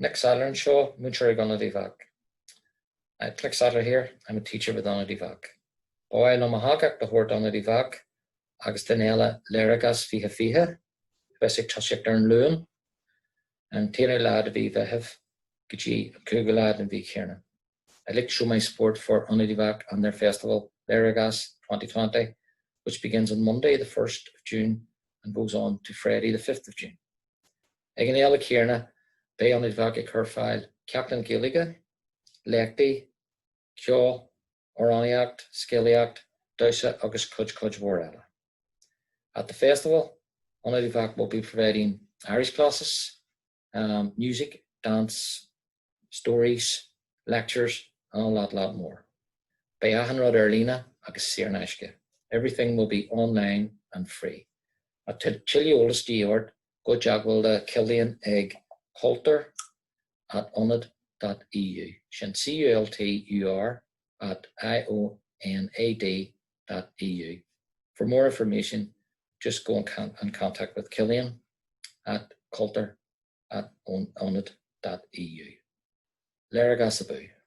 Nick Sadler anseo, múinteoir ag Ionad Uíbh Eachach. Nick Sadler here, I'm a teacher with Ionad Uíbh Eachach. Ba mhaith liom mo thacaíocht a thabhairt d'Ionad Uíbh Eachach agus don fhéile Léargas 2020, a bheas ag toiseacht ar an Luan, an t-aonú lá de mhí Mheithimh go dtí an cúigiú lá den mhí chéanna. I'd like to show my support for Ionad Uíbh Eachach and their festival, Léargas 2020, which begins on Monday the 1st of June and goes on to Friday the 5th of June. Ag an fhéile chéanna, beidh Ionad Uíbh Eachach ag cur ar fáil ceachtanna Gaeilge, léachtaí, ceol, amhránaíocht, scéalaíocht, damhsa agus cuid cuid mhór eile. At the festival, Ionad Uíbh Eachach will be providing Irish classes, um, music, dance, stories, lectures and a lot lot more. Beidh achan rud ar líne agus saor in aisce. Everything will be online and free. Má tá tuilleadh eolais de dhíth ort, gabh i dteagmháil le Cillian ag cultúr at ionad dot eu. Sin C-U-L-T-U-R at I-O-N-A-D dot EU. For more information, just go in contact with Cillian at cultúr at ionad dot eu. Léargas abú!